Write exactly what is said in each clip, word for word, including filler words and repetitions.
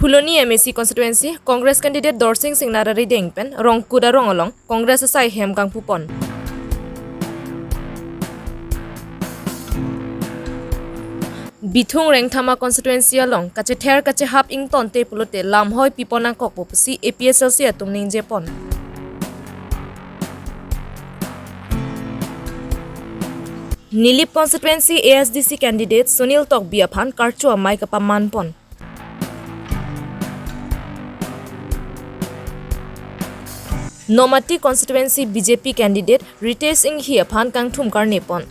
Phuloni M A C constituency, Congress candidate Dorsing Singnar arideng pen Rongkut arong along Congress asai hem kangpupon. Bithung Rengthama constituency along kachether kachehap ingtonte pulote lamhoi pipon nangkokpo pusi A P H L C atum ningjepon. Nilip constituency A S D C candidate Sunil Tokbi aphan karcho amei kapamanpon. Nomati constituency B J P candidate Ritesh Enghi aphan kangthum karnepon.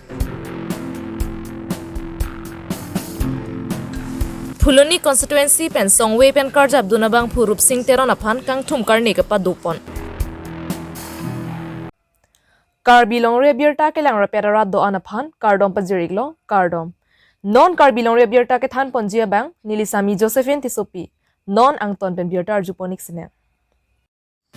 Phuloni constituency pen songve pen karjapdun abangphu Rupsing Teron aphan kangthum karne kapadopon. Karbi Longri Abirta kelang rapet arat do-an aphan kardom pajir-iklo, kardom. Non Karbi Longri Abirta kethanponji abang neli Sami Josephine Tissopi. Non angton pen birta arjupon-ik sine.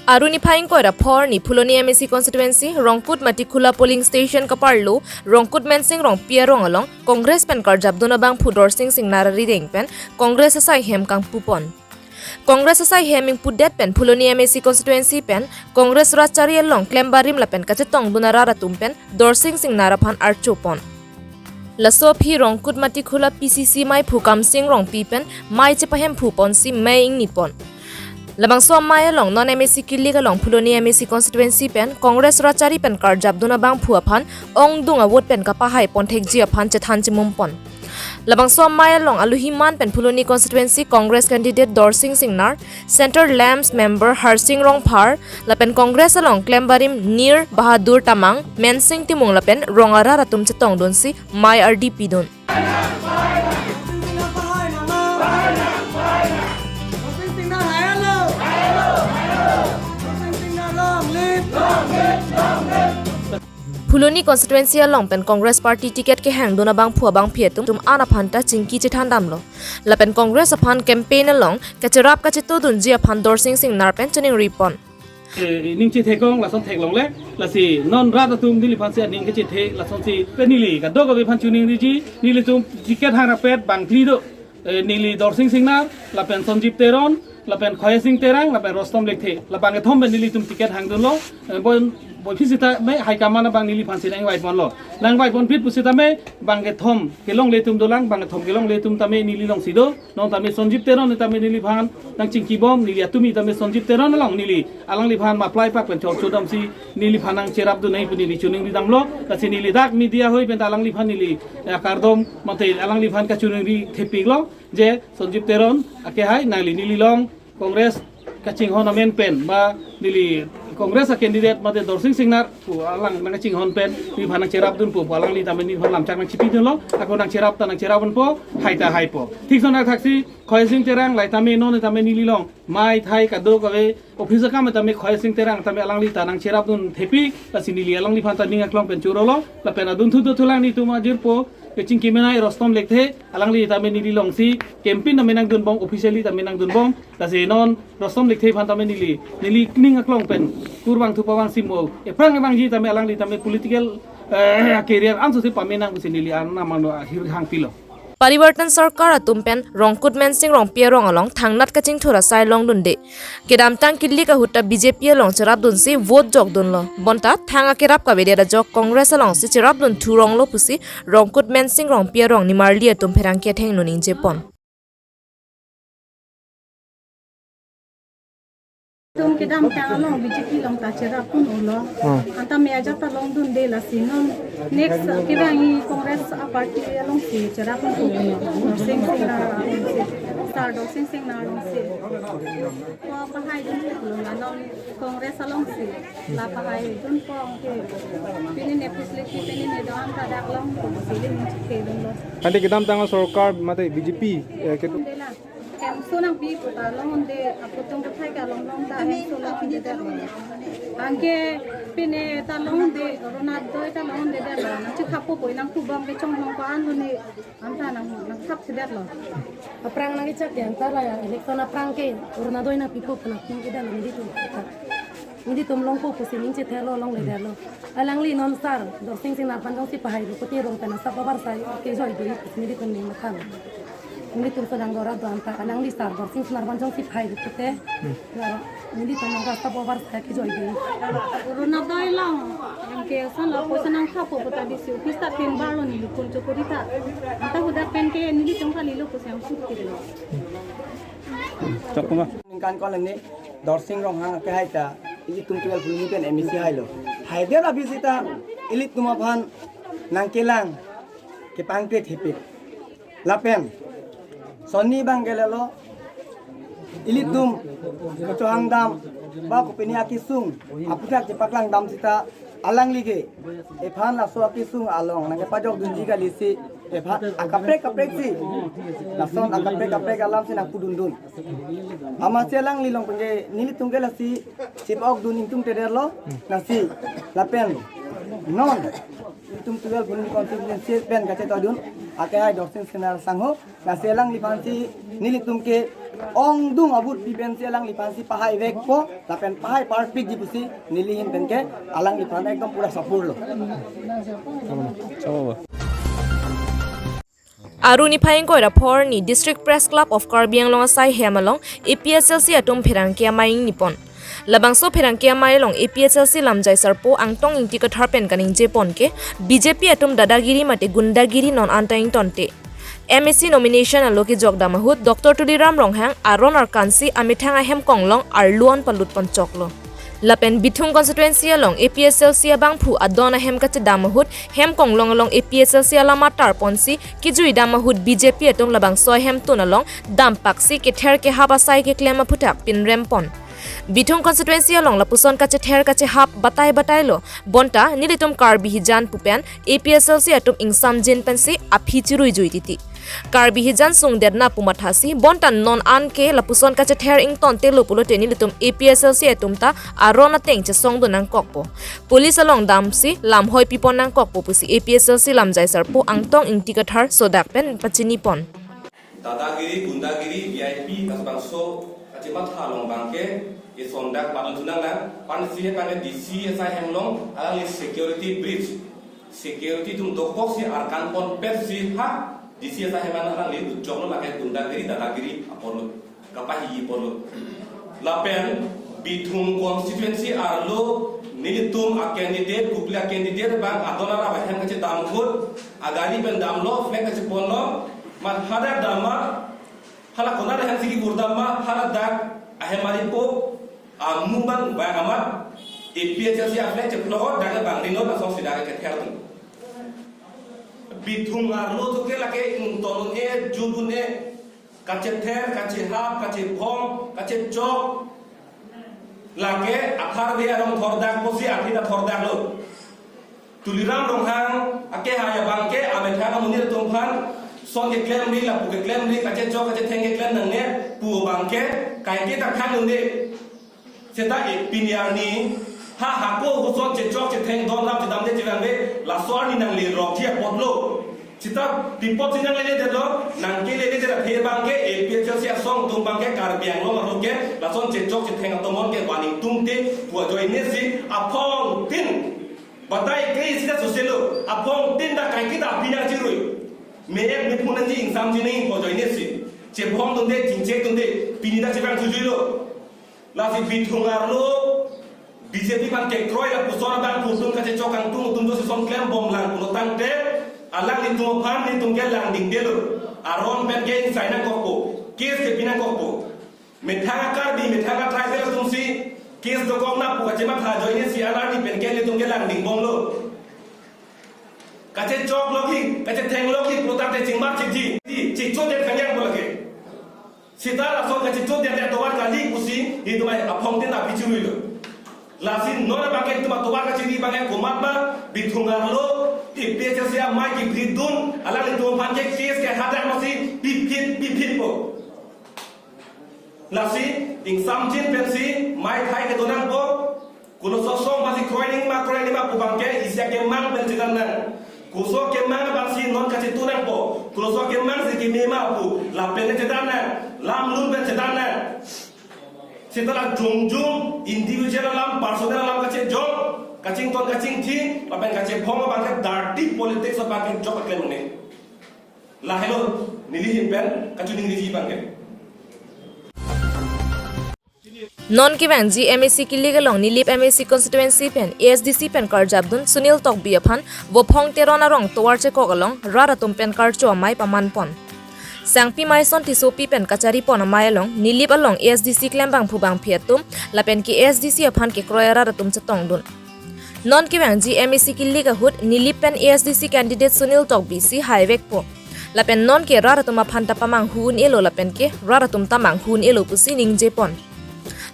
Aru niphai ingkoi ra phor ni Phuloni M A C constituency, Rongkut Matikhula polling station kaparlo, Rongkut Mensing Rongpi arong along Congress pen karjapdun abangphu Dorsing Singnar arideng pen Congress asai hem kangpupon. Congress asai hem ingpudet pen Phuloni M A C constituency pen Congress rat chari along klembarim lapen kachetongdun arat atum pen Dorsing Singnar aphan archopon. Laso aphi Rongkut Matikhula P C C meiphu Kamsing Rongpi pen mei chepahemphuponsi mei ingnipon. Labangso amei along non M A C kilik along Phuloni M A C constituency pen Congress rat chari pen karjapdun abangphu aphan ongdung avote pen kapahaiponthekji aphan chethan chemumpon. Labangso amei along alohi man pen Phuloni constituency Congress candidate Dorsing Singnar, Centre LAMPS member Harsing Rongphar, lapen Congress along klembarim Nir Bahadur Tamang, Mensing Timung lapen rong arat atum chetongdunsi mei ardi pidun. Phuloni constituency along pen Congress party ticket kehangdun abangphu abangphi atum atum an aphan ta chingki chethandamlo. Lapen Congress aphan campaign along kacherap kachetodunji aphan Dorsing Singnar pen choningripon. Eh, ning chethekong lason theklongle, lasi non rat atum neliphansi aning kachethe lasonsi pen neli kadokave aphan choningriji, nelitum ticket hangrapet bangphli do. Eh, neli Dorsing Singnar, lapen Sonjib Teron, lapen Khoyesing Terang, lapen Rostom Lekthe. La bangkethom pen nelitum ticket hangdunlo, eh, bon, bon phi sitame high command abang neliphansi nangvaiponlo. Nangvaiponphit pusitame bangkethom kelongle atum dolang, bangkethom kelongle atum tame neli longsi do. Non tame Sonjib Teron tame neliphan nangchingkibom, neli atum tame Sonjib Teron along neli alangliphan maplai pak pen chorchodamsi neliphan nangcherapdun nangji pu neli choningridamlo, lasi neli dak media hoi pen alangliphan neli, eh, kardom mate alangliphan kachoningri thepiklo, je Sonjib Teron akehai nangli neli along Congress kachinghon amen pen ba neli Congress a candidate mate Dorsing Singnar pu alang nangkachinghon pen neliphan nangcherapdun pu, pu alangli tame neliphan lamchak nangchipidunlo, ako nangcherap ta nangcherapdunpo, hai ta haipo. Thik son athaksi Khoyesing Terang lai tame non tame neli along mei thai kadokave office akam tame Khoyesing Terang tame alangli ta nangcherapdun thepi, lasi neli alangliphan ta ning aklong pen chorolo, lapen adunthu dothulang netum ajirpo, kechingki menei Rostom Lekthe, alangli tame neli longsi campaign tame nangdunbom, officially tame nangdunbom, lasi non Rostom Lekthe aphan tame neli, neli ning aklong pen kurvangthu pavangsi mo, ephrang ebangji tame alangli tame political, eh, career ansosi pamenang pusi neli arnam ano ahir hangpilo. Parivartan Sarkar atum pen Rongkut Mensing Rongpi arong along thangnat kachingthur asai longdunde. Kedamtang kilik ahut ta B J P along cherapdunsi vote jokdunlo. Bonta thang akerap kavedet ajok Congress alongsi cherapdun thuronglo pusi Rongkut Mensing Rongpi arong nimarli atum pherangke athengno ningjepon. Tum kedamtang along B J P along ta cherapdun ulo. Hmm. Anta me ajat ta longdunde, lasi non next, uh, kevang i Congress a party alongsi cherapdun ulo. Dorsing Singnar alongsi. Sir Dorsing Singnar alongsi. Ko pahaidun ulo la non Congress alongsi. La pahaidunpo ke. Pini ne facility, pini ne do-an ta dak longpo, sili ningchekthedunlo. Ante kedamtang a sorkar mate B J P, eh, ke- Dela. Camp so nangpi pu ta longdunde, aputhak aputhak ke longlong ta camp so longdunde. Anke pine ta longdunde, Orunodoi ta longdunde detlo. Nangchethappo pu nangkubam ke chonglong ko-an lone, anta nang, nangthapthedetlo. Aphrang nangkechak ke anta la election aphrang ke Orunodoi nangpipo pu nangpi ke detlo, nelitum. Nelitum longpo pusi ningchethelo, longledetlo. Alangli non sir Dorsing Singnar aphan jongsi pahai pu pute rong pen asap abar sai kejoi do pusi nelitum ning matha. Nelitum sodang dora do anta kanang lisa Dorsing Singnar ban jongsi phai dukute. Nelitum nang rasta bobar saya ke joy dei. Runa doi lang. Yang ke asan la poisa nang thapo kota D C office ta pen barlo nelitum chokori ta. Anta hudak pen ke nelitum kali lo poisa yang sut ke lo. Chok ma. Ningkan ko leni Dorsing Ronghang ke hai ta ilitum twelve puluni pen M A C hai lo. Hai dia la bisita ilitum aphan nangkelang kepangkrit hipit. Lapen sonni bang ke lelo ilitum kechohang dam ba kopine akesung aputhak chepaklang dam sita alangli ke ephan laso akesung along nangkepajok dunji kali si ephan akaprek kaprek si lason akaprek kaprek alam si nangpudun dun. Amatsi alangli along pen ke nelitum ke lasi chip-ok dun ingtung teder lo nasi lapen non ilitum twelve puluni constituency pen kachetoi dun ake hai Dorsing Singnar sangho nasi alangliphan si nelitum ke ongdung abut pi pen si alangliphan si pahai vekpo lapen pahai parpikji pusi neli ahin pen ke alangliphan ekdom pura sapor lo. Aru niphai ingkoi ra phongo arni District Press Club of Karbi Anglong asai hem along A P H L C atum pherangke amei ingni pon. Labangso pherangke amei along A P H L C lamjai sarpo Angtong Ingti Kathar pen kaningje pon ke B J P atum dadagiri mate gundagiri non anta ingtonte. M A C nomination alo kejok dam ahut Doctor Tuliram Ronghang aron arkansi amethang ahem konglong arlo-an palut pon choklo. Lapen Bithung constituency along A P H L C abangphu adon ahem kachedam ahut hem konglong along A P H L C alam atar ponsi kejui dam ahut B J P atum labangso ahemtun along dampaksi kether kehap asai keklem aphuthak pinrem pon. Bithung constituency along lapuson kachether kachehap batai batai lo bonta nelitum Karbi hijan pu pen A P H L C atum ingsamjin pensi aphi chirui jui titi. Karbi hijan sungdetna pu mathasi bonta non an ke lapuson kachether ingtonte lo pulote nelitum A P H L C atum ta aron ateng chesong dun nangkokpo. Police along damsi lamhoi pipon nangkokpo pusi A P H L C lamjai sarpo Angtong Ingti Kathar sodak pen pachini pon. Dadagiri, gundagiri, V I P, kasbangso kachematha along abangke isondak padun thunang nang, pan si abangke D C asai hem along alangli security breach, security atum dokok si arkan ponpet si ha D C asai hem along alangli dutjoklo, lake gundagiri, dadagiri apor lo, kapahi apor lo. Lapen Bithung constituency arlo nelitum a candidate, Kopili a candidate abang adon arap ahem kachedam ahut agari pen damlo, flag kacheponlo, mat hadak dam ma, hala konat ahem si kevur dam ma, haladak ahem ari po, amu abang vang amat A P H L C a flag cheplok dak abang rinot asong si dak kether dun. Bithung arlo atum ke lake ington un-e, jut un-e, kachether, kachehap, kachebhong, kachechok. Lake athar ve arong thordak pusi athit athordak lo. Tuliram Ronghang akehai abangke amethang amonit atum aphan son keklemri, lapu keklemri, kachechok kachetheng keklem nangne pu abangke kaike ta khang un-e. Seta e pini arni ha hako huson chechok chetheng don ram chedamde chevangve laso arni nangle rokji apotlo. Seta pi apotsi nangleledetlo, nangkeleledet athe abangke A P H L C asong atum abangke Karbi Anglong arlo ke lason chechok chetheng atomon ke van ingtungte pu ajoine si aphongtin batai kre sita soselo, aphongtin ta kaike ta aphi nangchirui. Me-ek mephun nangji, ingsamji nangji pu ajoine si. Chebhong dunde, chingchek dunde, pini ta chevang thujuilo. Lasi Bithung arlo B J P abang kekroi lapuson abangphu atum kachechok kangtung atum do sison klembom lang pulo tangte alanglitum aphan nelitum ke langdingdelo. Aron pen ke ingsai nangkokpo, case kepi nangkokpo. Methang a-Karbi, methang a-tribal atum si case dokok nang pu kachematha ajoine si alarni pen ke nelitum ke langdingbomlo. Kachechok lok hi, kachetheng lok hi pulo tangte chingmar chikji, chichodet kanyang pu lake. Seta lason kachichodet atovar kali pusi nelitum ai aphongtin aphi chiruilo. Lasi non abangke nelitum atovar kachiri abangke komat ma, Bithung arlo A P H L C amei kebridun, alanglitum aphan ke case kehadak masi piphit piphitpo. Lasi ingsamjin pensi mei thai kedo nangpo. Koloso asong masi kroi nangma, kroi nangma pu abangke isi akemang pen chedam nang. Koloso akemang abangsi non kachetu nangpo. Koloso akemang si keme ma pu lapen chedam nang, lam lun pen chedam nang. Seta la jongjung individual alam, personal alam kachejok, kachington kachingthi lapen kachebhong abangke dirty politics abangke jok keklem ne. Lahelo neli ahin pen kachiningri abang ke. Non kevangji M A C kilik along Nilip M A C constituency pen A S D C pen karjapdun Sunil Tokbi aphan Vophong Teron arong tovar chekok along rat atum pen karcho amei pamanpon. Sangpi Maison Tissopi pen kacharipon amei along Nilip along A S D C klembangphu bangphi atum lapen ke A S D C aphan kekroi arat atum chetongdun. Non kevangji M A C kilik ahut Nilip pen A S D C candidate Sunil Tokbi si haivekpo. Lapen non ke rat atum aphan ta pamanghu un-elo lapen ke rat atum ta manghu un-elo pusi ningjepon.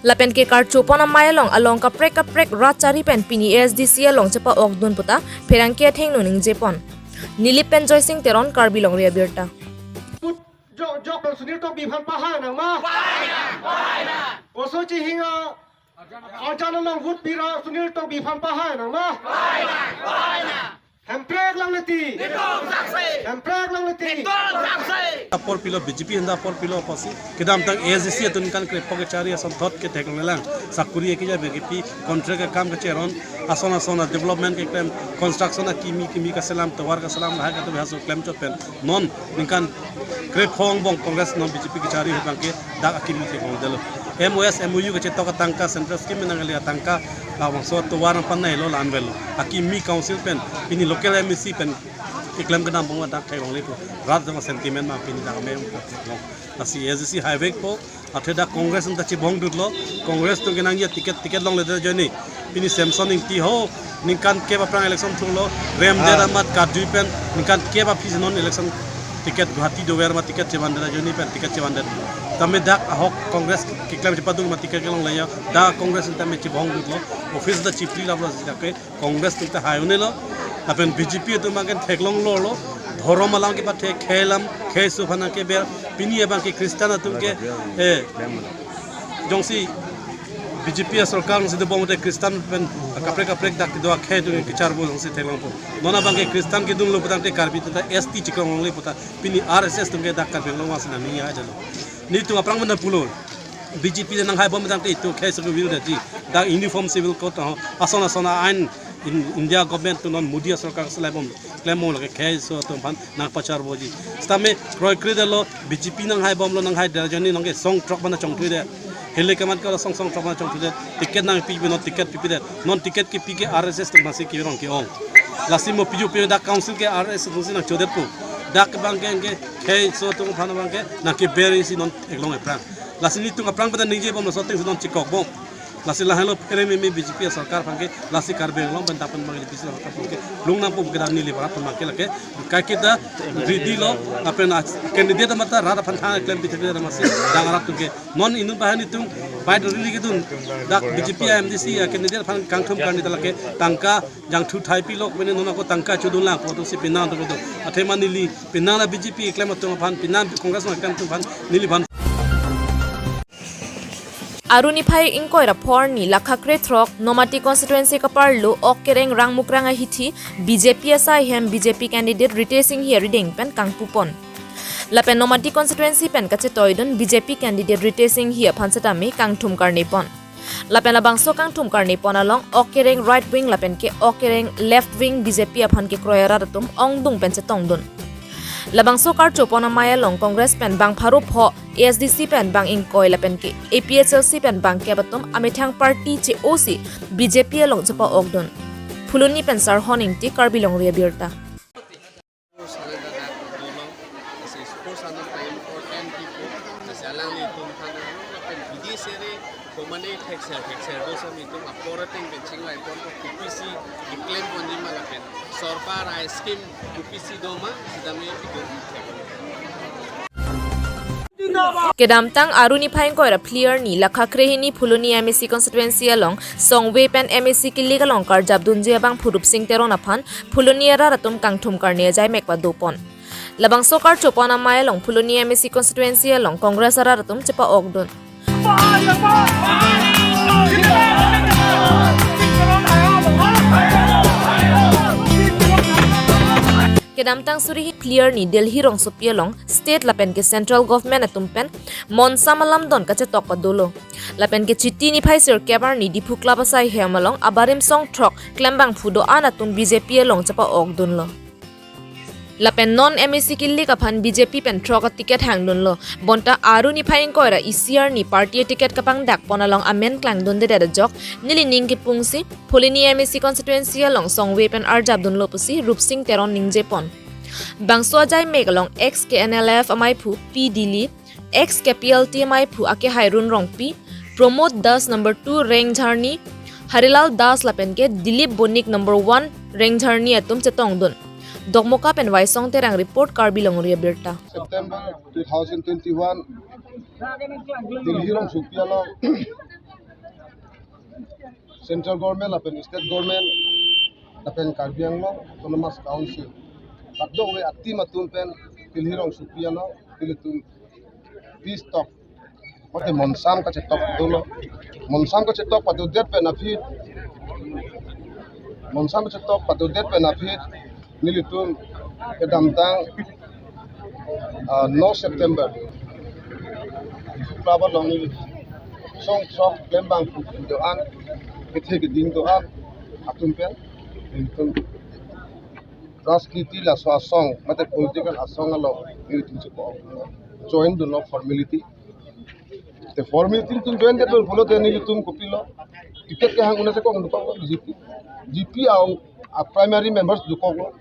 Lapen ke karchopon amei along along kaprek kaprek rat chari pen pini A S D C along chepa-okdun puta pherangke athengno ningjepon. Nilip pen Joysing Teron, Karbi Longri Abirta. Jok, jok, Sunil Tokbi aphan pahai nang ma? Oso chihing a, ajan along vote pira Sunil Tokbi aphan pahai nang ma? Hemprek lang leti. Hemprek lang leti. Apor pilo B J P henda apor pilo apotsi kedamtang A S D C atum ningkan krepho kechari asonthot ketheklong lelang. Sakuri eki ja B J P contract akam kecheron ason ason a development keklem construction akimi kimi kaselam tovar kaselam lahai katu haso klem chot pen non ningkan krepho angbong Congress non B J P kechari ahut abang ke dak akimi theklongdetlo. M O S, M O U kachetok atangka, central scheme nangkali atangka, labangso tovar nangpanai lo la-an avelo. Akimi council pen pini local M A C pen keklem kedam abang dak theklonglepo. Rat jong sentiment ma pini dak me theklong. Lasi A S D C haivekpo. Athe dak Congress nang ta chibong dutlo. Congress atum ke nangji ticket, ticket longledet ajoine. Pini Samson Ingti ho ningkan kep aphrang election thurlo. Remdet amat kadui pen ningkan kep aphi si non election ticket Guwahati dover ma ticket chevandet ajoine pen ticket chevandet. Tame dak ahok Congress keklem chepadung ma ticket kelongle ya. Dak Congress nang tame chibong dutlo. Office ta chipri laplo si dak ke Congress atum ta hai un-elo, lapen B J P atum abang ke theklong lorlo, dhorom alam kepathe, khei alam, khei aso aphan nangkeber, pini abang ke Christian atum ke, eh, jongsi B J P asorkar si dobom te Christian pen kaprek kaprek dak kedo akhei atum kecharbo jongsi theklongpo. Non abang ke Christian kedunlo putangte Karbi atum ta S T chiklong longle puta, pini R S S atum ke dak Karbi Anglong vangsi nangning ya jalo. Netum aphrang mena pulo. B J P nanghai bom tangte itum khei aso kevir daji. Dak Uniform Civil Code ho. Ason ason a-ain in India government atum non Modi asorkar si laibom. Klembom lake khei aso atum aphan nangpacharboji. Sitame kroikre detlo B J P nanghai bomlo nanghai det ajoine nonke song throk bana chongthuidet. Hele keman kalo song song throk bana chongthuidet. Ticket nangpi pi non ticket pipidet. Non ticket kepi ke R S S atum aphansi kevirong ke-ong. Lasi mo piju piju dak council ke R S S atumsi nangchodetpo. Dak abang ke ke khei aso atum aphan abang ke nangkeber isi non eklong ephrang. Lasi netum aphrang pada ningjebom laso ateng si non chikokbom. Lasi lahelo phere meme B J P asorkar aphan ke lasi Karbi Anglong pen dapen bang B J P asorkar aphan ke lung nangpo kedam neli barat aphan ke lake kaiketa ready lo lapen a candidate amat ta rat aphan thang klem pi thek amatsi dang arat atum ke non inut bahan itum pai rally kedun dak B J P M D C a candidate aphan kangthum karne ta lake tangka jangthu thai pilok mene non ako tangka chodun lang pu atumsi penang atum kedo. Athema neli penang la B J P klem atum aphan penang Congress nangklem atum aphan neliphan. Aru niphai ingkoi ra pho arni lakha krethrok Nomati constituency kaparlo Okereng Rangmukrang ahithi B J P asai hem B J P candidate Ritesh Enghi arideng pen kangpupon. Lapen Nomati constituency pen kachetoidun B J P candidate Ritesh Enghi aphan setame kangthum karnepon. Lapen labangso kangthum karnepon along Okereng right wing lapen ke Okereng left wing B J P aphan kekroi arat atum ongdung pen chetongdun. Labangso karchopon amei along Congress pen bang pharo pho, A S D C pen bang ingkoi lapen ke A P H L C pen bang kep atum amethang party che-osi B J P along chepa-okdun. Phuloni pen Sarhon Ingti, Karbi Longri Abirta. Sports halen ta dak dolo, lasi sports halen ta important kipu, lasi alanglitum aphan lapen bidi sere komane thekser thekser do sami atum apor ateng pen chingvai pon ko kopisi keklem ponji ma lapen sorkar a-scheme kopisi do ma sitame itum thek. Kedamtang Aru niphai ingkoi ra phli arni lakha krehini Phuloni M A C constituency along Songve pen M A C kilik along karjapdunji abangphu Rupsing Teron aphan Phuloni arat atum kangthum karne ajai mek padopon. Labangso karchopon amei along Phuloni M A C constituency along Congress arat atum chepa-okdun. Kedamtang suri hini phli arni Delhi rongsopi along state lapen ke central government atum pen monsam alamdon kachetok padolo. Lapen ke Chiti niphai sirkep arni Diphu club asai hem along abarim song throk klembangphu do-an atum B J P along chepa-okdunlo. Lapen non M A C kilik aphan B J P pen throk a-ticket hangdunlo. Bonta Aru niphai ingkoi ra isi arni party a-ticket kapangdak pon along amen klangdundedet ajok neli ning kipungsi Phuloni M A C constituency along songve pen arjapdunlo pusi Rupsing Teron ningje pon. Bangso ajai mek along ex K N L F amaiphu P Dilip, ex K P L T amaiphu Akehairun Rongpi, Pramod Das number two Rengjarni, Harilal Das lapen ke Dilip Bonik number one Rengjarni atum chetongdun. Dokmoka pen Waisong Terang report, Karbi Longri Abirta. September two thousand twenty-one, Delhi rongsopi along Central Government lapen State Government lapen Karbi Anglong Autonomous Council kadokave a-team atum pen Delhi rongsopi along ilitum peace talk mate monsam kachetok dolo. Monsam kachetok padodet pen aphi, monsam kachetok padodet pen aphi nelitum kedamtang, ah, no September, Shukla along neli song throk klembang pu do-an, kethe keding do-an atum pen nelitum rajniti laso asong mate political asong along nelitum chepo join dunlo formality. Te formality tum join det pulote nelitum kopilo, ticket kehang un-e chekong dokoklo B J P. B J P a, a primary members dokoklo.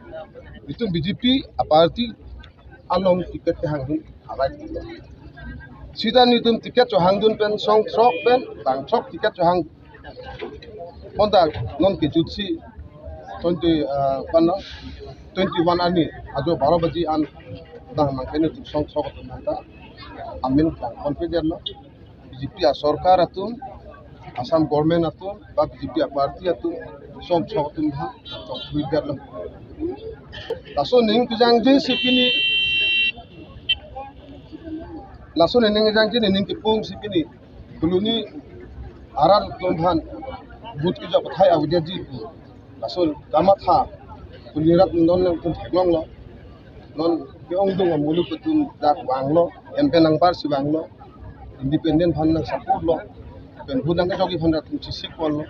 Itum B J P a-party along ticket kehangdun a-right lo. Sita nelitum ticket chohangdun pen song throk pen bang throk ticket chohang. Bonta non kejutsi twenty, ah, pano, twenty-one arni ajo baro baji an dah mangkene tu song throk atum bonta amen klang confident lo. B J P a-sorkar atum, Assam government atum ba B J P a-party atum song throk atum ha tong thui lo. Laso ning kejangje si pini, laso ning kejangje ning kipungsi pini Phuloni arat atum aphan vote kejok pathai avedetji pu laso kamatha Phuloni arat non nangtum theklonglo. Non ke-ongdung amuluk atum dak vanglo, M P nangbar si vanglo, independent aphan nang support lo, pen vote nangkejokji aphan atum chesik ponlo.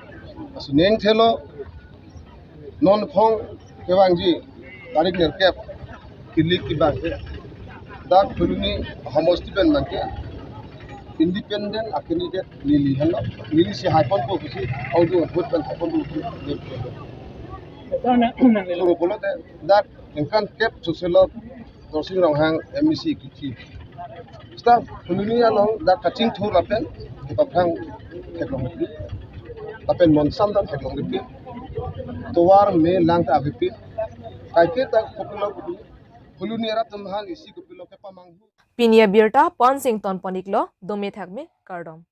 Laso ning thelo, non phong kevangji tarik nerkep kilik kibang ke dak Phuloni homosti pen bang ke independent a-candidate neli henlo, neli si haiponpo pusi audio vote pen haiponpo pusi neli henlo. Sir, nang, nang lelo. Puro pulote dak ningkan kep soselo Dorsing Ronghang M A C kithi. Sita Phuloni along dak kachingthur lapen kepaphrang theklongri, lapen monsam ta theklongri. Tovar me lang ta avepi. Kaike ta kopilo kopilo, Phuloni arat atum aphan isi kopilo kepamanghu. Pini abirta pon sing ton pon-iklo, dome thakme, kardom.